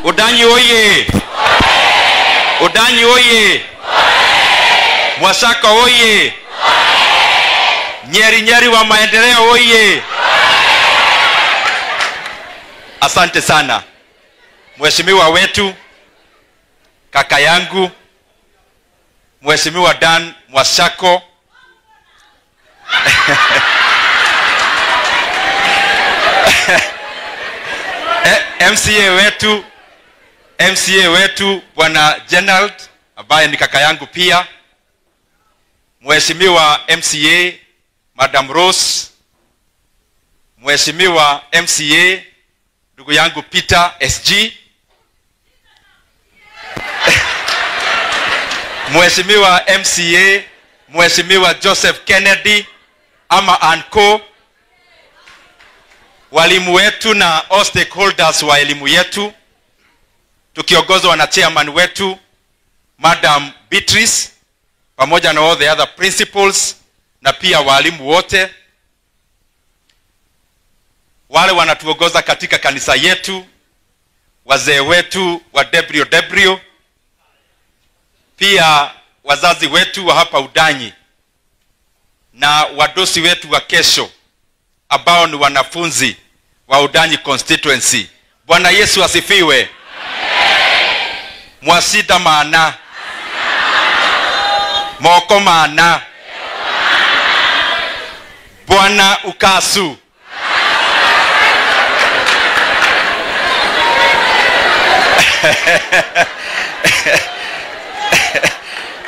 Udanyi oye! Udanyi oye! Mwasako oye! Nyeri Nyeri wa maendeleo oye! Asante sana Mheshimiwa wetu, kaka yangu, Mheshimiwa Dan Mwasako. MCA wetu, MCA wetu Bwana Gerald ambaye ni kaka yangu pia, Mheshimiwa MCA Madam Rose, Mheshimiwa MCA ndugu yangu Peter SG, Mheshimiwa MCA Mheshimiwa Joseph Kennedy ama Anko, walimu wetu na all stakeholders wa elimu yetu tukiongozwa na chairman wetu Madam Beatrice pamoja na all the other principals na pia walimu wote wale wanatuongoza katika kanisa yetu, wazee wetu wa Debrio Debrio, pia wazazi wetu wa hapa Udanyi na wadosi wetu wa kesho ambao ni wanafunzi wa Udanyi constituency. Bwana Yesu asifiwe. Mwasida maana moko maana Bwana ukasu.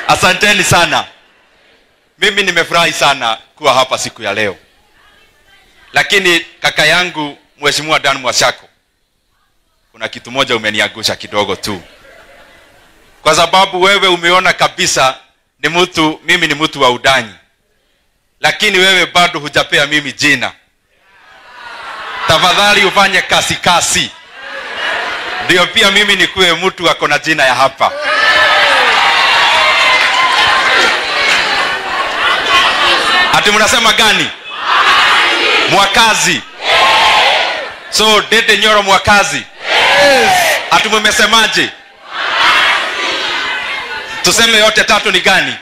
Asanteni sana. Mimi nimefurahi sana kuwa hapa siku ya leo. Lakini kaka yangu Mheshimiwa Dan Mwasako, kuna kitu moja umeniangusha kidogo tu. Kwa sababu wewe umeona kabisa ni mtu, mimi ni mtu wa Udanyi. Lakini wewe bado hujapea mimi jina. Tafadhali ufanye kasi kasi, ndio pia mimi nikuwe mtu ako na jina ya hapa. Ati mnasema gani? Mwakazi. So Dede Nyoro Mwakazi. Yes. Ati mmesemaje? Tuseme yote tatu ni gani?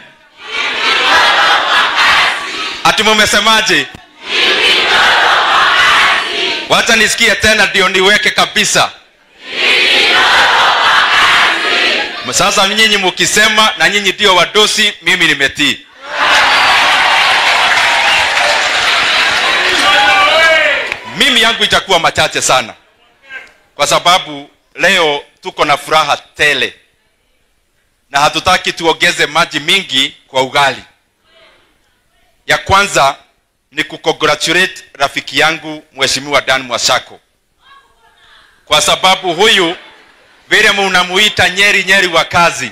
Ati mmesemaje? Wacha nisikie tena ndio niweke kabisa. Sasa nyinyi mkisema na nyinyi ndio wadosi, mimi nimetii. Mimi yangu itakuwa machache sana, kwa sababu leo tuko na furaha tele na hatutaki tuongeze maji mingi kwa ugali. Ya kwanza ni kucongratulate rafiki yangu Mheshimiwa Dan Mwasako, kwa sababu huyu vile mnamuita Nyeri Nyeri wa kazi,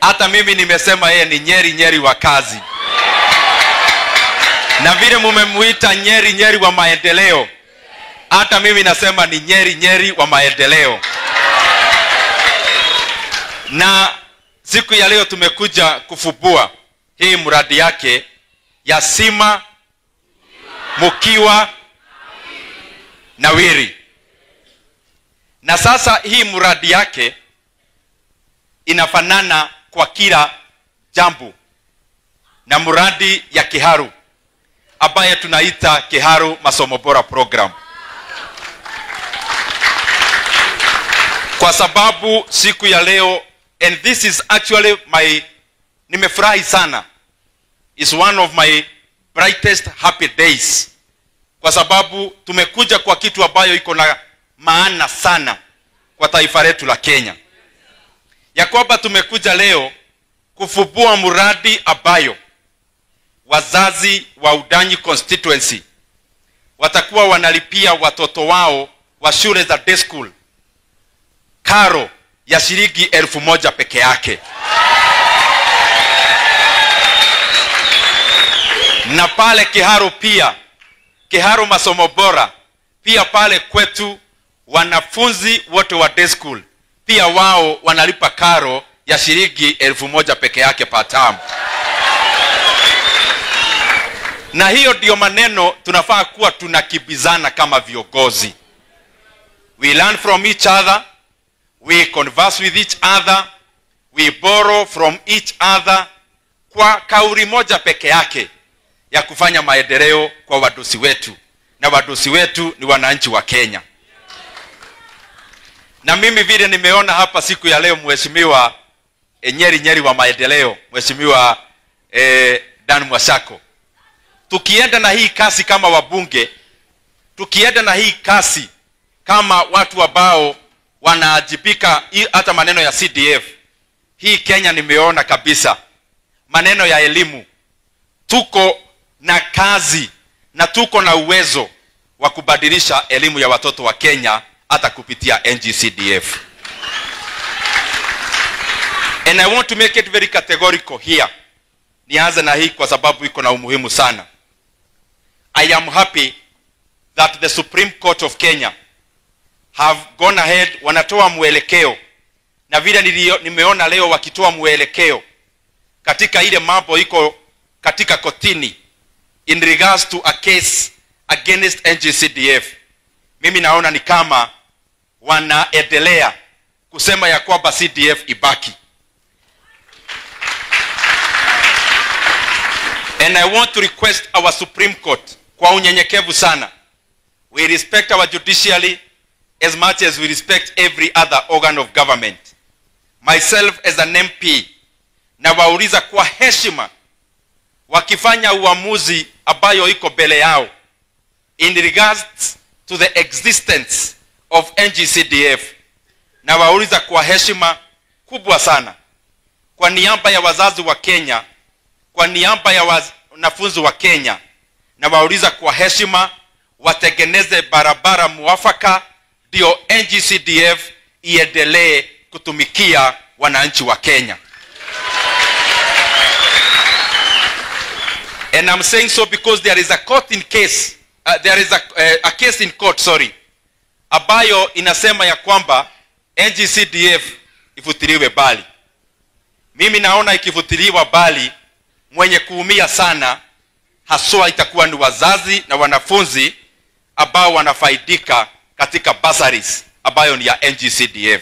hata mimi nimesema yeye ni Nyeri Nyeri wa kazi. Na vile mumemuita Nyeri Nyeri wa maendeleo, hata mimi nasema ni Nyeri Nyeri wa maendeleo. Na siku ya leo tumekuja kufubua hii mradi yake ya Sima, Mukiwa na Wiri. Na sasa hii mradi yake inafanana kwa kila jambo na mradi ya Kiharu ambaye tunaita Kiharu Masomo Bora Program. Kwa sababu siku ya leo, and this is actually my, nimefurahi sana, is one of my brightest happy days, kwa sababu tumekuja kwa kitu ambayo iko na maana sana kwa taifa letu la Kenya, ya kwamba tumekuja leo kufubua mradi ambayo wazazi wa Udanyi constituency watakuwa wanalipia watoto wao wa shule za day school karo ya shilingi 1,000 peke yake. Na pale Kiharu pia, Kiharu Masomo Bora pia pale kwetu wanafunzi wote wa day school pia wao wanalipa karo ya shilingi 1,000 peke yake per term. Na hiyo ndio maneno tunafaa kuwa tunakibizana kama viongozi. We learn from each other, we converse with each other, we borrow from each other, kwa kauli moja peke yake ya kufanya maendeleo kwa wadosi wetu. Na wadosi wetu ni wananchi wa Kenya. Na mimi vile nimeona hapa siku ya leo Mheshimiwa Nyeri Nyeri wa maendeleo, Mheshimiwa Dan Mwashako, tukienda na hii kasi kama wabunge, tukienda na hii kasi kama watu ambao wanaajibika, hata maneno ya CDF hii Kenya nimeona kabisa maneno ya elimu, tuko na kazi na tuko na uwezo wa kubadilisha elimu ya watoto wa Kenya hata kupitia NGCDF. And I want to make it very categorical here. Nianze na hii kwa sababu iko na umuhimu sana. I am happy that the Supreme Court of Kenya have gone ahead, wanatoa mwelekeo. Na vile nimeona leo wakitoa mwelekeo katika ile mambo iko katika kotini in regards to a case against NGCDF. Mimi naona ni kama wanaendelea kusema ya kwamba CDF ibaki. And I want to request our Supreme Court kwa unyenyekevu sana. We respect our judiciary as much as we respect every other organ of government. Myself as an MP, na wauliza kwa heshima, wakifanya uamuzi ambayo iko mbele yao in regards to the existence of NGCDF, na wauliza kwa heshima kubwa sana, kwa niaba ya wazazi wa Kenya, kwa niaba ya wanafunzi wa Kenya, na wauliza kwa heshima watengeneze barabara muafaka ndio NGCDF iendelee kutumikia wananchi wa Kenya. And I'm saying so because there is a court in case, there is a case in court, sorry, ambayo inasema ya kwamba NGCDF ifutiliwe bali. Mimi naona ikifutiliwa bali, mwenye kuumia sana haswa itakuwa ni wazazi na wanafunzi ambao wanafaidika katika bursaries ambayo ni ya NGCDF.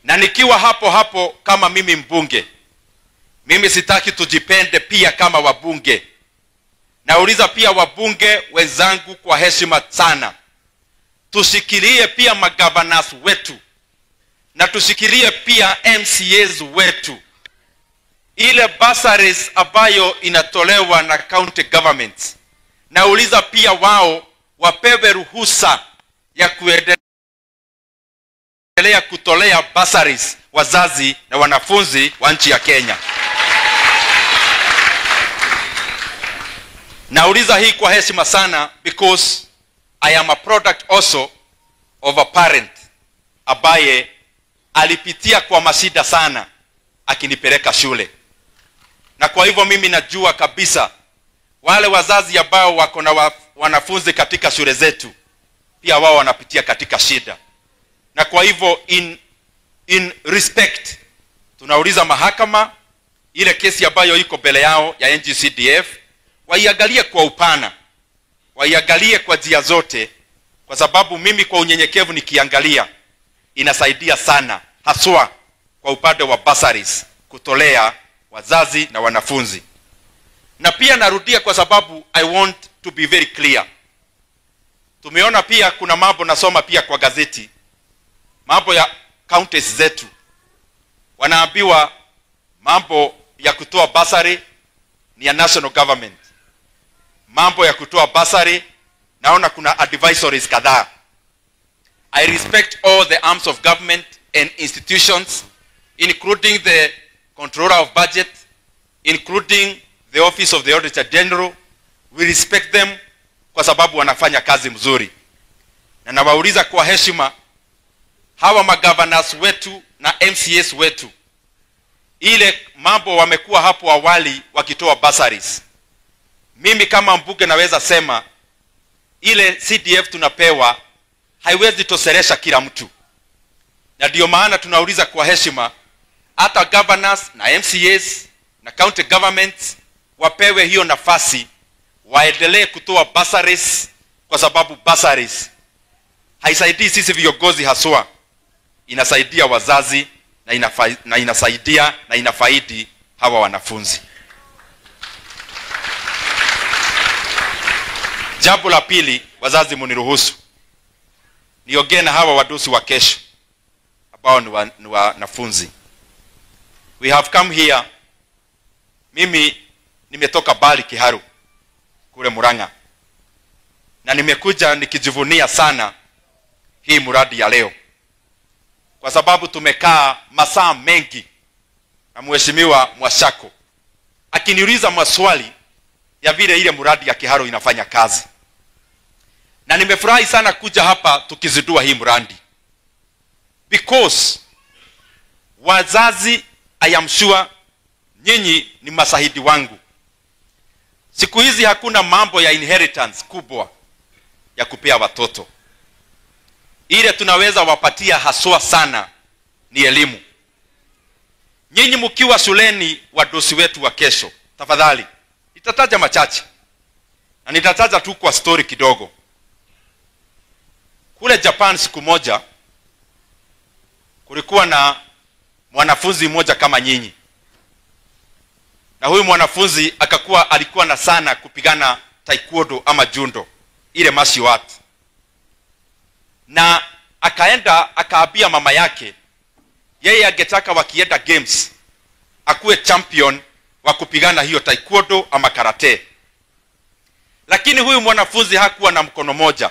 Na nikiwa hapo hapo kama mimi mbunge, mimi sitaki tujipende pia kama wabunge. Nauliza pia wabunge wenzangu kwa heshima sana, tushikilie pia magavanasi wetu na tushikilie pia MCAs wetu. Ile bursaries ambayo inatolewa na county governments, nauliza pia wao wapewe ruhusa ya kuendelea kutolea bursaries wazazi na wanafunzi wa nchi ya Kenya. Nauliza hii kwa heshima sana because I am a product also of a parent ambaye alipitia kwa mashida sana akinipeleka shule. Na kwa hivyo mimi najua kabisa wale wazazi ambao wako na wanafunzi katika shule zetu pia wao wanapitia katika shida. Na kwa hivyo in respect tunauliza mahakama ile kesi ambayo iko mbele yao ya NGCDF waiangalie kwa upana, waiangalie kwa njia zote, kwa sababu mimi kwa unyenyekevu nikiangalia inasaidia sana haswa kwa upande wa bursaries kutolea wazazi na wanafunzi. Na pia narudia kwa sababu I want to be very clear. Tumeona pia kuna mambo nasoma pia kwa gazeti, mambo ya counties zetu. Wanaambiwa mambo ya kutoa bursary ni ya national government. Mambo ya kutoa bursary naona kuna advisories kadhaa. I respect all the arms of government and institutions, including the Controller of Budget, including the Office of the Auditor General. We respect them kwa sababu wanafanya kazi mzuri. Na nawauliza kwa heshima hawa magovernors wetu na MCAs wetu, ile mambo wamekuwa hapo awali wakitoa bursaries, mimi kama mbunge naweza sema ile CDF tunapewa haiwezi toseresha kila mtu. Na ndio maana tunauliza kwa heshima hata governors na MCAs na county governments wapewe hiyo nafasi waendelee kutoa bursaries, kwa sababu bursaries haisaidii sisi viongozi haswa, inasaidia wazazi na inasaidia na inafaidi hawa wanafunzi. Jambo la pili, wazazi muniruhusu niongee na hawa wadosi wa kesho ambao ni wanafunzi. We have come here. Mimi nimetoka Bali Kiharu kule Murang'a, na nimekuja nikijivunia sana hii muradi ya leo, kwa sababu tumekaa masaa mengi na Mheshimiwa Mwashako akiniuliza maswali ya vile ile muradi ya Kiharu inafanya kazi. Na nimefurahi sana kuja hapa tukizindua hii muradi, because wazazi, I am sure nyinyi ni masahidi wangu. Siku hizi hakuna mambo ya inheritance kubwa ya kupea watoto. Ile tunaweza wapatia haswa sana ni elimu. Nyinyi mkiwa shuleni, wadosi wetu wa kesho, tafadhali nitataja machache, na nitataja tu kwa story kidogo. Kule Japan siku moja kulikuwa na mwanafunzi mmoja kama nyinyi. Na huyu mwanafunzi alikuwa na sana kupigana taekwondo ama judo, ile martial art. Na akaenda akaambia mama yake yeye angetaka wakienda games akuwe champion wa kupigana hiyo taekwondo ama karate. Lakini huyu mwanafunzi hakuwa na mkono moja.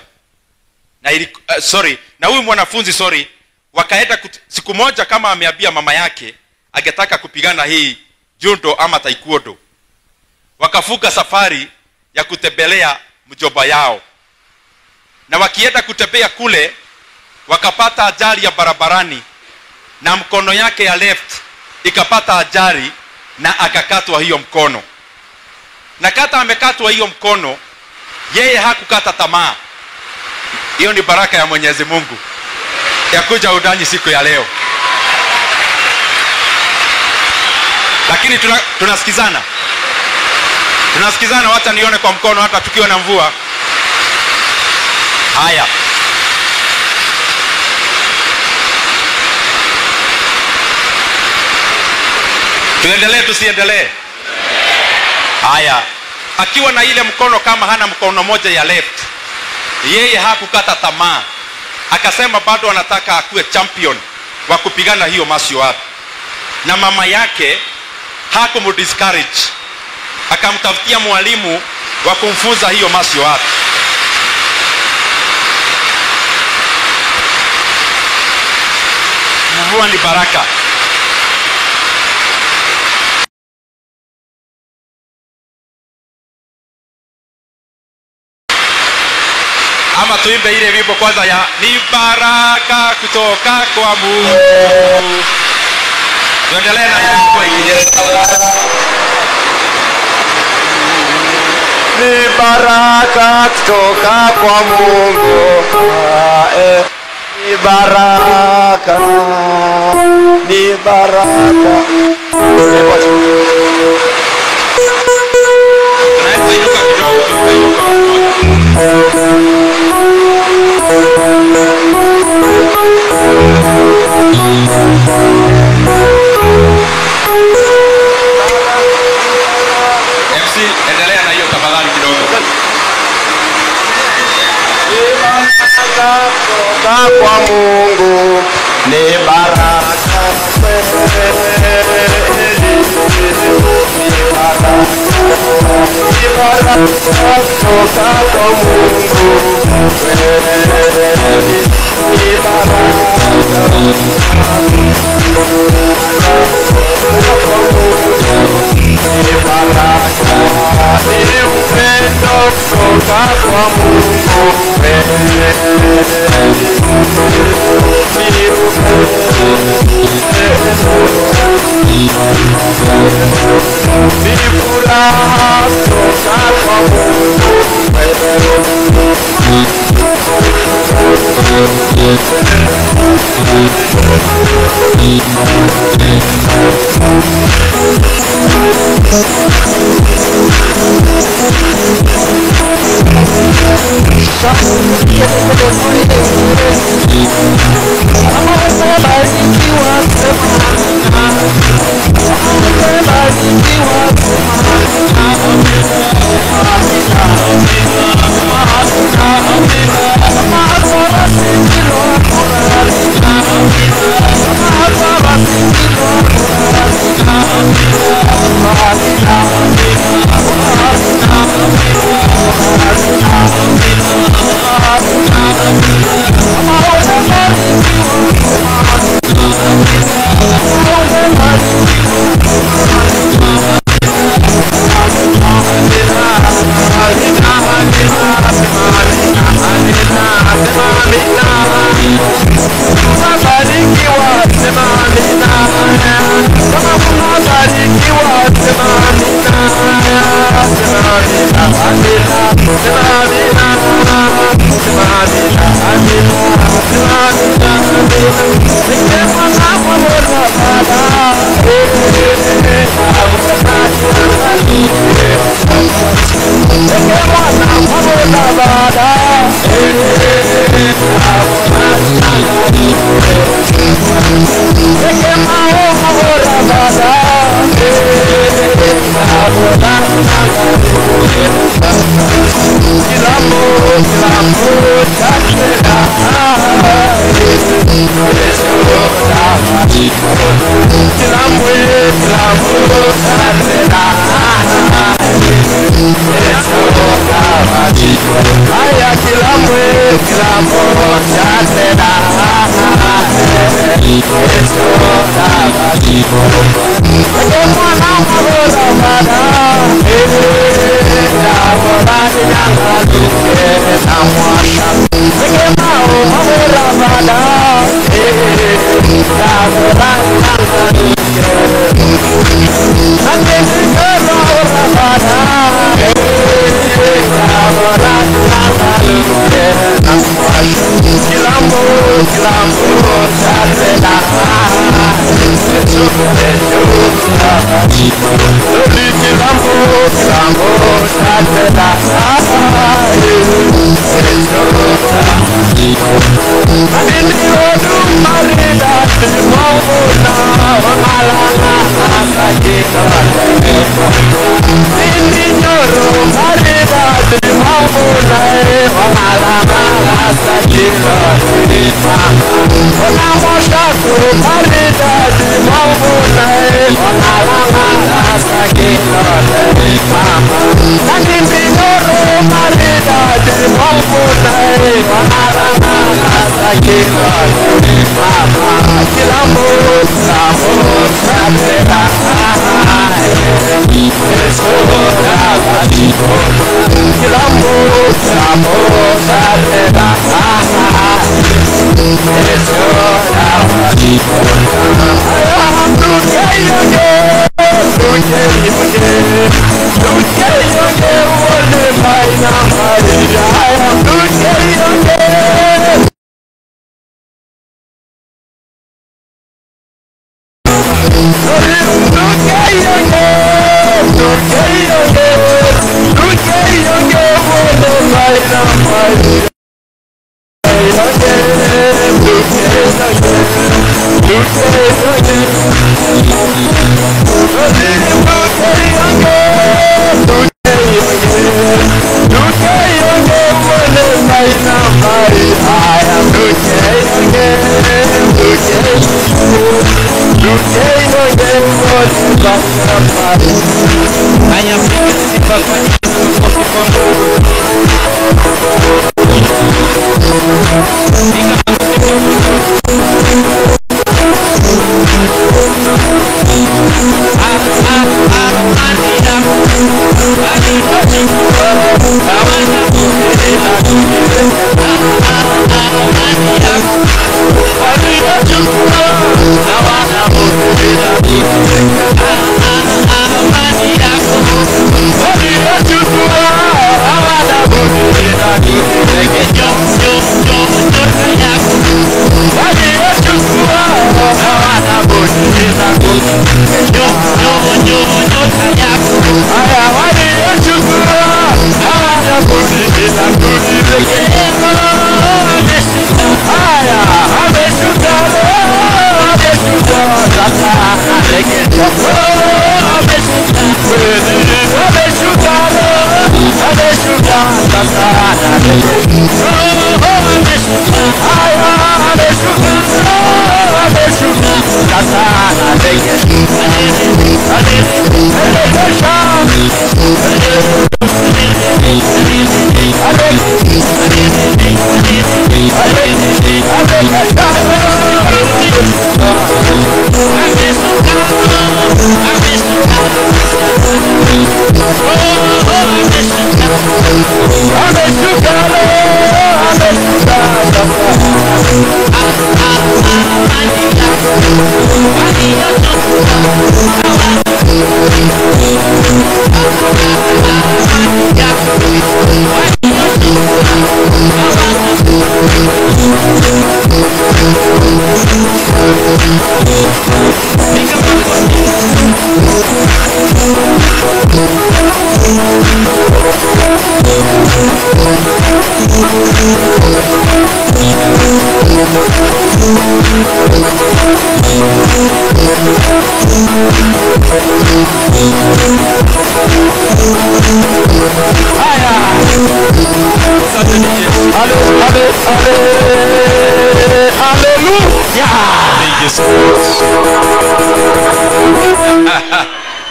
Na huyu mwanafunzi wakaenda siku moja kama ameambia mama yake angetaka kupigana hii judo ama taekwondo. Wakafuka safari ya kutembelea mjomba yao. Na wakienda kutembea kule wakapata ajali ya barabarani, na mkono yake ya left ikapata ajali na akakatwa hiyo mkono. Na kata amekatwa hiyo mkono, yeye hakukata tamaa. Hiyo ni baraka ya Mwenyezi Mungu ya kuja udanyi siku ya leo. Lakini tunasikizana. Tunasikizana, wacha nione kwa mkono hata tukiwa na mvua. Haya. Tuendelee tusiendelee? Haya. Akiwa na ile mkono kama hana mkono moja ya left, yeye hakukata tamaa. Akasema bado anataka akuwe champion wa kupigana hiyo martial art. Na mama yake hakumdiscourage, akamtafutia mwalimu wa kumfunza hiyo martial art. Mvua ni baraka. Ama tuimbe ile wimbo kwanza ya ni baraka kutoka kwa Mungu. Tuendelee na ile wimbo ingine. Ni baraka kutoka kwa Mungu. Ni baraka, ni baraka. Tunaweza inuka kidogo, tunainuka. MC, endelea na hiyo tafadhali kidogo. Kutoka kwa Mungu ni baraka kweli, ni baraka, ni baraka kutoka kwa Mungu kweli, ni baraka ni baraka, ni upendo kutoka kwa Mungu kweli, ni furaha kutoka kwa Mungu kweli. I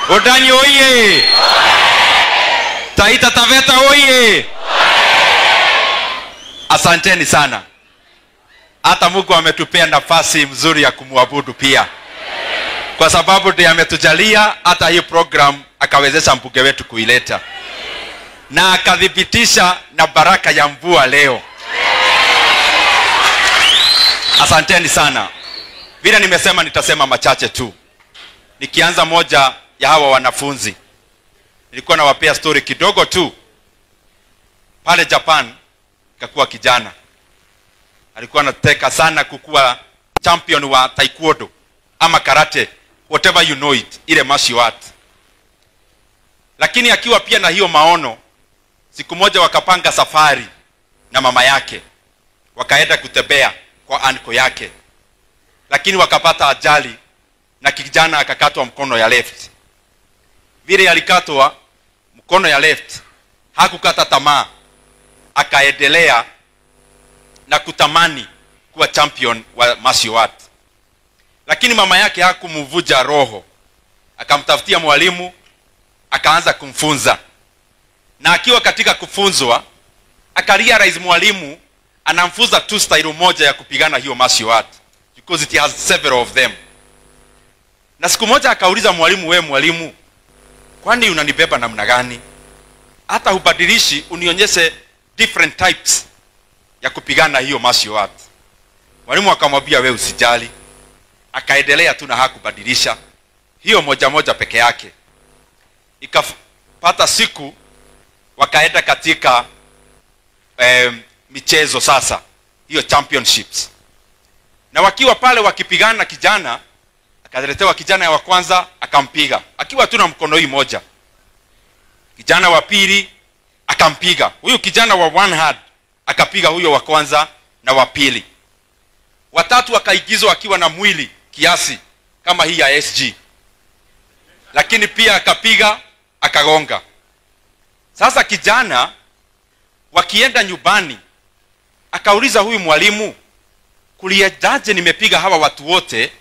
Wundanyi oye! Taita Taveta oye! Asanteni sana. Hata Mungu ametupea nafasi mzuri ya kumwabudu pia, kwa sababu ndiye ametujalia hata hii program, akawezesha mbunge wetu kuileta na akathibitisha na baraka ya mvua leo. Asanteni sana. Vile nimesema nitasema machache tu. Nikianza moja ya hawa wanafunzi, nilikuwa nawapea story kidogo tu. Pale Japan kakuwa kijana alikuwa anataka sana kukuwa champion wa taekwondo ama karate, whatever you know it, ile martial art. Lakini akiwa pia na hiyo maono, siku moja wakapanga safari na mama yake, wakaenda kutembea kwa anko yake, lakini wakapata ajali na kijana akakatwa mkono ya left. Vile alikatwa mkono ya left, hakukata tamaa, akaendelea na kutamani kuwa champion wa martial art. Lakini mama yake hakumvuja roho, akamtafutia mwalimu, akaanza kumfunza. Na akiwa katika kufunzwa, akarealize mwalimu anamfunza tu style moja ya kupigana hiyo martial art, because it has several of them. Na siku moja akauliza mwalimu, we mwalimu, kwani unanibeba namna gani? Hata hubadilishi unionyeshe different types ya kupigana hiyo martial art. Mwalimu akamwambia, we usijali. Akaendelea tu na hakubadilisha hiyo moja moja peke yake. Ikapata siku wakaenda katika michezo sasa, hiyo championships. Na wakiwa pale wakipigana, kijana akaletewa kijana wa kwanza akampiga akiwa tu na mkono hii moja. Kijana wa pili akampiga. Huyu kijana wa one hand akapiga huyo wa kwanza na wa pili. Watatu akaigizwa akiwa na mwili kiasi kama hii ya SG, lakini pia akapiga akagonga. Sasa kijana wakienda nyumbani akauliza huyu mwalimu, kuliendaje nimepiga hawa watu wote,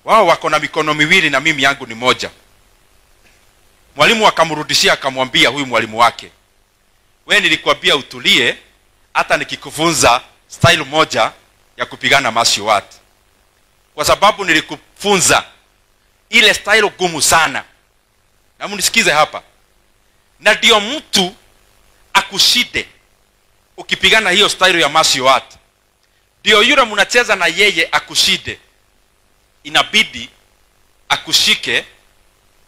wao wako na mikono miwili na mimi yangu ni moja? Mwalimu akamrudishia akamwambia huyu mwalimu wake, we nilikwambia utulie, hata nikikufunza style moja ya kupigana martial art, kwa sababu nilikufunza ile style gumu sana. Na mnisikize hapa, na ndio mtu akushide ukipigana hiyo style ya martial art, ndio yule mnacheza na yeye akushide, inabidi akushike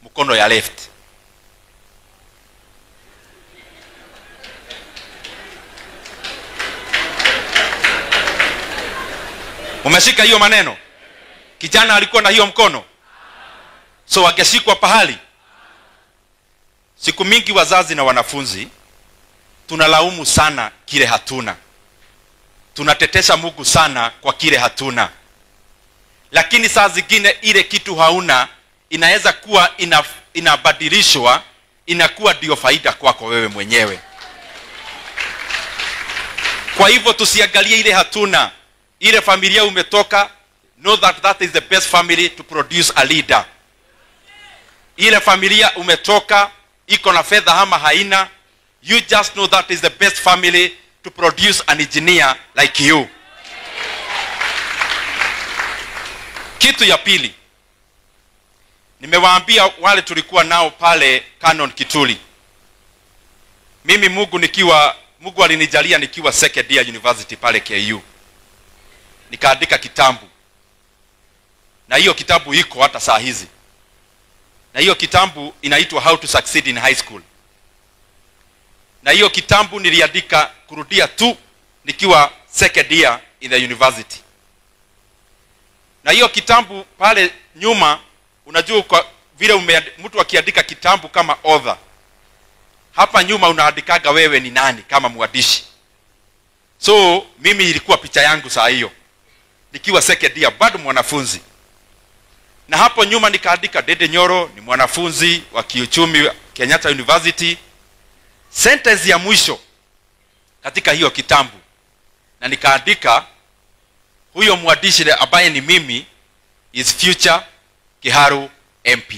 mkono ya left. Umeshika hiyo maneno? Kijana alikuwa na hiyo mkono, so angeshikwa pahali. Siku mingi wazazi na wanafunzi tunalaumu sana kile hatuna, tunatetesha Mungu sana kwa kile hatuna, lakini saa zingine ile kitu hauna inaweza kuwa inabadilishwa, inakuwa ndio faida kwako wewe mwenyewe. Kwa hivyo tusiangalie ile hatuna. Ile familia umetoka, know that that is the best family to produce a leader. Ile familia umetoka iko na fedha ama haina, you just know that is the best family to produce an engineer like you. Kitu ya pili, nimewaambia wale tulikuwa nao pale Canon Kituli. Mimi Mungu alinijalia nikiwa second year university pale KU. Nikaandika kitabu. Na hiyo kitabu iko hata saa hizi. Na hiyo kitabu inaitwa How to Succeed in High School. Na hiyo kitabu niliandika kurudia tu nikiwa second year in the university. Na hiyo kitabu pale nyuma, unajua kwa vile mtu akiandika kitabu kama author, hapa nyuma unaandikaga wewe ni nani kama mwandishi. So mimi ilikuwa picha yangu saa hiyo nikiwa second year, bado mwanafunzi. Na hapo nyuma nikaandika Ndindi Nyoro ni mwanafunzi wa kiuchumi Kenyatta University. Sentence ya mwisho katika hiyo kitabu, na nikaandika huyo mwandishi ambaye ni mimi is future Kiharu MP.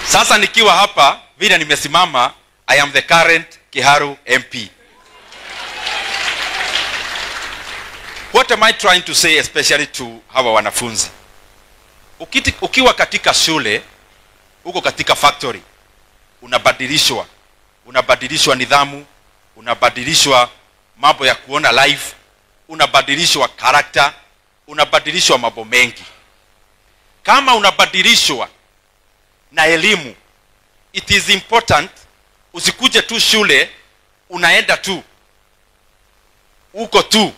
Sasa nikiwa hapa vile nimesimama, I am the current Kiharu MP. What am I trying to say especially to hawa wanafunzi? Ukiwa katika shule, uko katika factory, unabadilishwa. Unabadilishwa nidhamu, unabadilishwa mambo ya kuona life, unabadilishwa character, unabadilishwa mambo mengi. Kama unabadilishwa na elimu, it is important usikuje tu shule, unaenda tu, uko tu.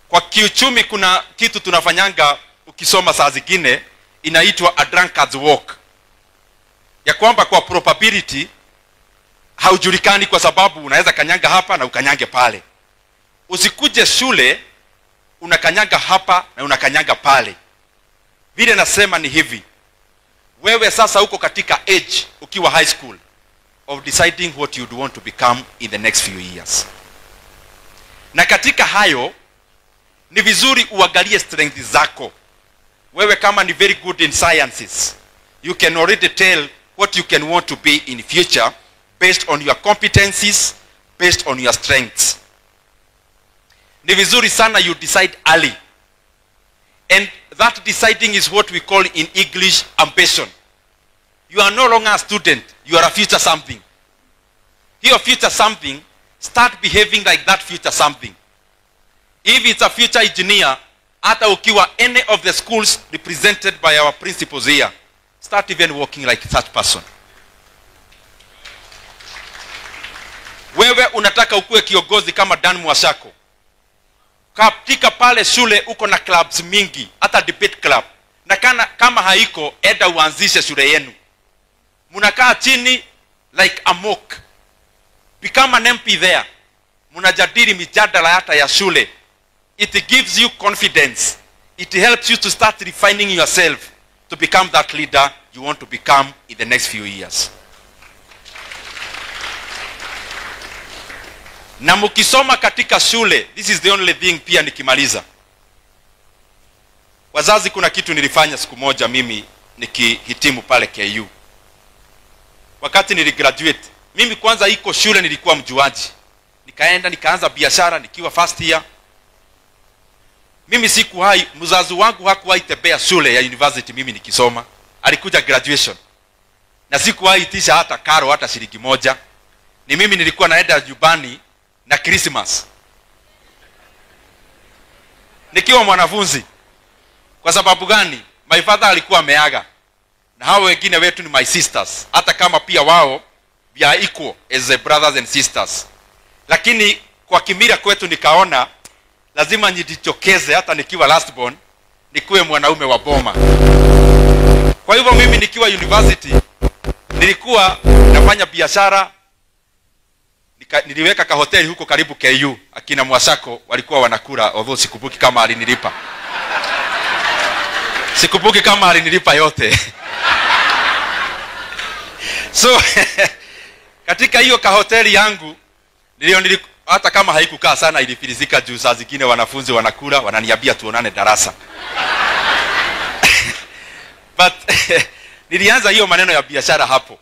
Kwa kiuchumi kuna kitu tunafanyanga ukisoma saa zingine inaitwa a drunkard's walk. Ya kwamba kwa probability haujulikani kwa sababu unaweza kanyanga hapa na ukanyange pale. Usikuje shule unakanyanga hapa na unakanyanga pale. Vile nasema ni hivi. Wewe sasa uko katika age ukiwa high school of deciding what you'd want to become in the next few years. Na katika hayo ni vizuri uangalie strength zako. Wewe kama ni very good in sciences, you can already tell what you can want to be in future based on your competencies, based on your strengths. Ni vizuri sana you decide early. And that deciding is what we call in English ambition. You are no longer a student, you are a future something. Your future something, start behaving like that future something. If it's a future engineer, hata ukiwa any of the schools represented by our principals here, start even working like that person. Wewe unataka ukuwe kiongozi kama Dan Mwashako. Katika pale shule uko na clubs mingi, hata debate club. Na kama haiko, eda uanzishe shule yenu. Munakaa chini like a mock. Become an MP there. Munajadili mijadala hata ya shule. It gives you confidence. It helps you to start refining yourself to become that leader you want to become in the next few years. Na mukisoma katika shule, this is the only thing pia nikimaliza. Wazazi, kuna kitu nilifanya siku moja mimi nikihitimu pale KU. Wakati niligraduate, mimi kwanza iko shule nilikuwa mjuaji. Nikaenda nikaanza biashara nikiwa first year. Mimi sikuwahi, mzazi wangu hakuwahi tembea shule ya university mimi nikisoma. Alikuja graduation. Na sikuwahi itisha hata karo hata shilingi moja. Ni mimi nilikuwa naenda nyumbani na Christmas nikiwa mwanafunzi. Kwa sababu gani? My father alikuwa ameaga. Na hao wengine wetu ni my sisters. Hata kama pia wao we are equal as the brothers and sisters. Lakini kwa kimila kwetu nikaona lazima nijitokeze hata nikiwa last born, nikuwe mwanaume wa boma. Kwa hivyo mimi nikiwa university nilikuwa nafanya biashara. Niliweka ka hoteli huko karibu KU. Akina Mwasako walikuwa wanakula, although sikumbuki kama alinilipa. Sikumbuki kama alinilipa yote. So katika hiyo ka hoteli yangu hata kama haikukaa sana ilifilisika juu saa zingine wanafunzi wanakula wananiambia tuonane darasa. But nilianza hiyo maneno ya biashara hapo.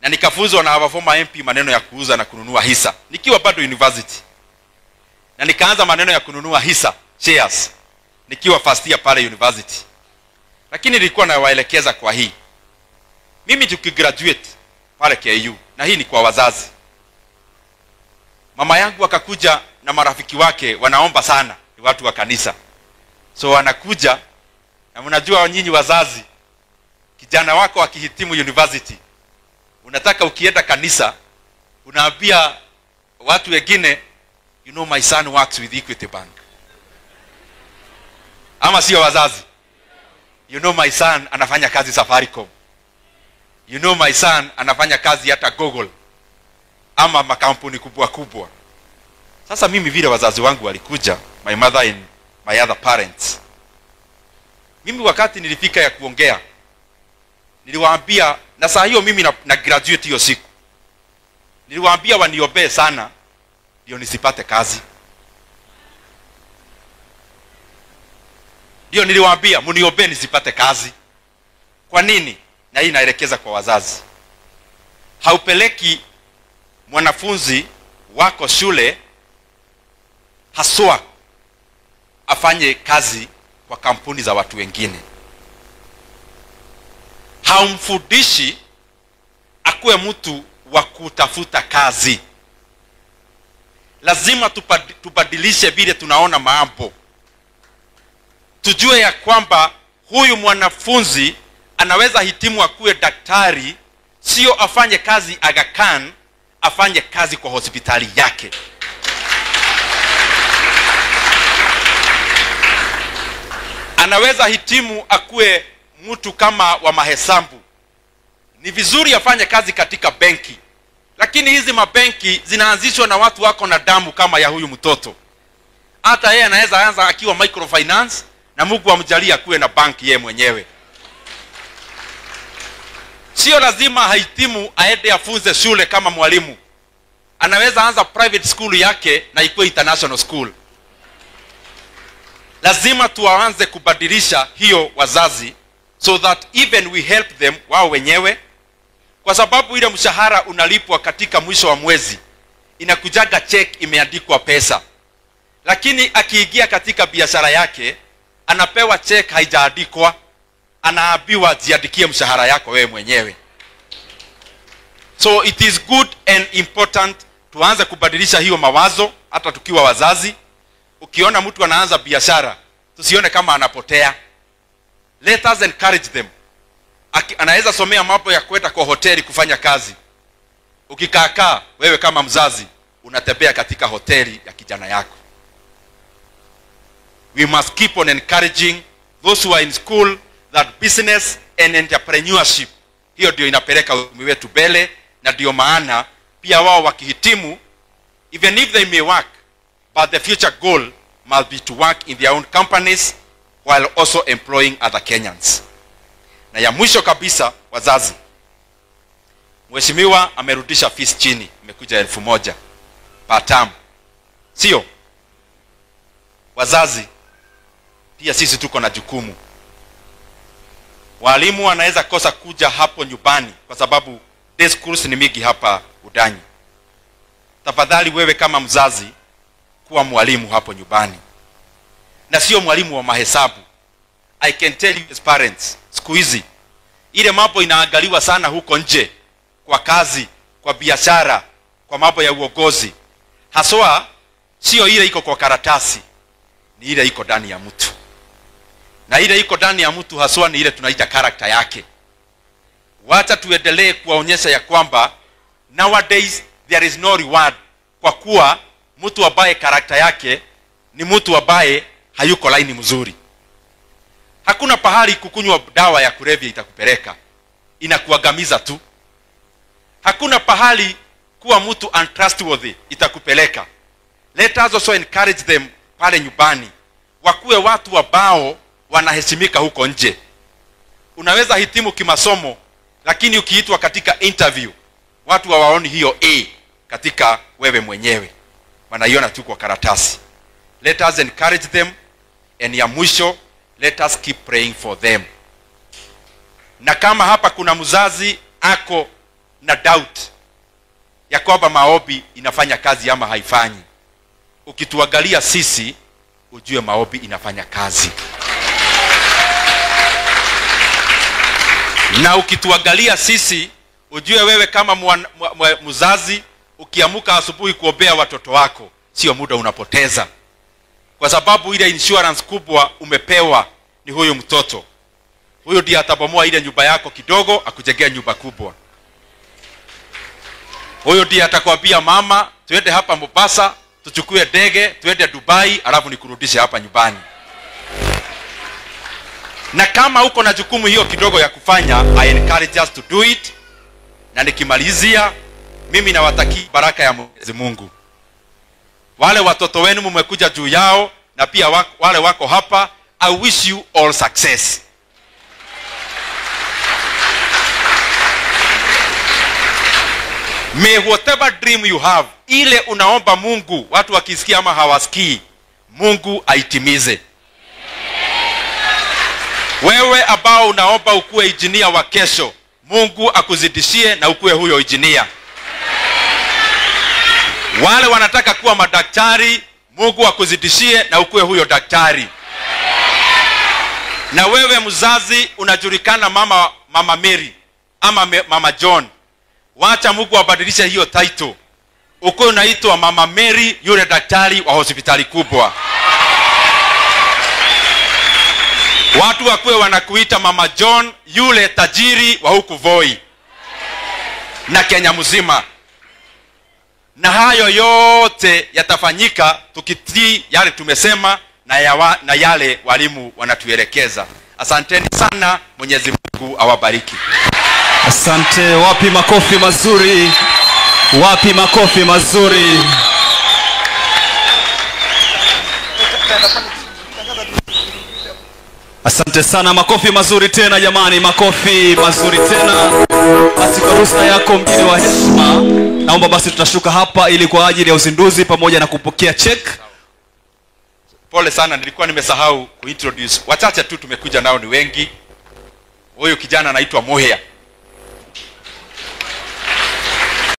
Na nikafunzwa na our former MP maneno ya kuuza na kununua hisa nikiwa bado university. Na nikaanza maneno ya kununua hisa, shares, nikiwa first year pale university. Lakini nilikuwa nawaelekeza kwa hii. Mimi tukigraduate pale KU, na hii ni kwa wazazi. Mama yangu akakuja na marafiki wake wanaomba sana, ni watu wa kanisa. So wanakuja, na mnajua nyinyi wazazi, kijana wako akihitimu university, unataka ukienda kanisa, unaambia watu wengine, you know my son works with Equity Bank. Ama sio wazazi? You know my son anafanya kazi Safaricom. You know my son anafanya kazi hata Google. Ama makampuni kubwa kubwa. Sasa mimi vile wazazi wangu walikuja, my mother and my other parents. Mimi wakati nilifika ya kuongea, niliwaambia, na saa hiyo mimi na graduate hiyo siku. Niliwaambia waniombee sana ndio nisipate kazi. Ndio niliwaambia mniombee nisipate kazi. Kwa nini? Na hii naelekeza kwa wazazi. Haupeleki mwanafunzi wako shule haswa afanye kazi kwa kampuni za watu wengine. Haumfundishi akuwe mtu wa kutafuta kazi. Lazima tubadilishe vile tunaona mambo. Tujue ya kwamba huyu mwanafunzi anaweza hitimu akuwe daktari, sio afanye kazi Aga Khan, afanye kazi kwa hospitali yake. Anaweza hitimu akuwe mtu kama wa mahesabu. Ni vizuri afanye kazi katika benki. Lakini hizi mabenki zinaanzishwa na watu wako na damu kama ya huyu mtoto. Hata yeye anaweza anza akiwa microfinance na Mungu amjalie akuwe na banki yeye mwenyewe. Sio lazima hahitimu aende afunze shule kama mwalimu. Anaweza anza private school yake na ikuwe international school. Lazima tuanze kubadilisha hiyo wazazi, so that even we help them wao wenyewe. Kwa sababu ile mshahara unalipwa katika mwisho wa mwezi, inakujaga check imeandikwa pesa. Lakini akiingia katika biashara yake, anapewa check haijaandikwa, anaambiwa jiandikie mshahara yako wewe mwenyewe. So it is good and important tuanze kubadilisha hiyo mawazo hata tukiwa wazazi. Ukiona mtu anaanza biashara, tusione kama anapotea. Let us encourage them. Anaweza somea mambo ya kwenda kwa hoteli kufanya kazi. Ukikaakaa wewe kama mzazi unatembea katika hoteli ya kijana yako. We must keep on encouraging those who are in school that business and entrepreneurship, hiyo ndio inapeleka uchumi wetu mbele, na ndio maana pia wao wakihitimu, even if they may work, but the future goal must be to work in their own companies while also employing other Kenyans. Na ya mwisho kabisa, wazazi, Mheshimiwa amerudisha fees chini, imekuja 1000 per term. Sio? Wazazi, pia sisi tuko na jukumu. Walimu wanaweza kosa kuja hapo nyumbani kwa sababu day schools ni mingi hapa Udanyi. Tafadhali wewe kama mzazi kuwa mwalimu hapo nyumbani. Na sio mwalimu wa mahesabu. I can tell you as parents, siku hizi ile mambo inaangaliwa sana huko nje, kwa kazi, kwa biashara, kwa mambo ya uongozi. Haswa sio ile iko kwa karatasi, ni ile iko ndani ya mtu. Na ile iko ndani ya mtu haswa ni ile tunaita character yake. Wacha tuendelee kuwaonyesha ya kwamba nowadays there is no reward, kwa kuwa mtu ambaye character yake ni mtu ambaye hayuko laini mzuri. Hakuna pahali kukunywa dawa ya kulevya itakupeleka, inakuangamiza tu. Hakuna pahali kuwa mtu untrustworthy itakupeleka. Let us also encourage them pale nyumbani, wakuwe watu ambao wanaheshimika huko nje. Unaweza hitimu kimasomo, lakini ukiitwa katika interview, watu hawaoni hiyo A katika wewe mwenyewe. Wanaiona tu kwa karatasi. Let us encourage them, and ya mwisho, let us keep praying for them. Na kama hapa kuna mzazi ako na doubt ya kwamba maombi inafanya kazi ama haifanyi, ukituangalia sisi ujue maombi inafanya kazi. Na ukituangalia sisi ujue wewe kama mzazi ukiamuka asubuhi kuombea watoto wako, sio muda unapoteza. Kwa sababu ile insurance kubwa umepewa ni huyu mtoto. Huyu ndiye atabomoa ile nyumba yako kidogo akujengea nyumba kubwa. Huyu ndiye atakwambia mama, tuende hapa Mombasa, tuchukue ndege, tuende Dubai, alafu nikurudishe hapa nyumbani. Na kama uko na jukumu hiyo kidogo ya kufanya, I encourage us to do it. Na nikimalizia, mimi nawatakia baraka ya Mwenyezi Mungu. Wale watoto wenu mmekuja juu yao, na pia wale wako hapa, I wish you all success. May whatever dream you have, ile unaomba Mungu, watu wakisikia ama hawasikii, Mungu aitimize. Wewe ambao unaomba ukuwe injinia wa kesho, Mungu akuzidishie na ukuwe huyo injinia. Wale wanataka kuwa madaktari, Mungu akuzidishie na ukuwe huyo daktari. Na wewe mzazi unajulikana mama Mary ama mama John, wacha Mungu abadilishe hiyo title. Ukuwe unaitwa Mama Mary, yule daktari wa hospitali kubwa. Watu wakuwe wanakuita Mama John, yule tajiri wa huku Voi na Kenya mzima. Na hayo yote yatafanyika tukitii yale tumesema na yale walimu wanatuelekeza. Asanteni sana, Mwenyezi Mungu awabariki. Asante. Wapi makofi mazuri? Wapi makofi mazuri? Asante sana, makofi mazuri tena jamani, makofi mazuri tena. Basi kwa ruhusa yako mgeni wa heshima, naomba basi tutashuka hapa ili kwa ajili ya uzinduzi pamoja na kupokea check. Pole sana, nilikuwa nimesahau kuintroduce. Wachache tu tumekuja nao, ni wengi. Huyu kijana anaitwa Mohea.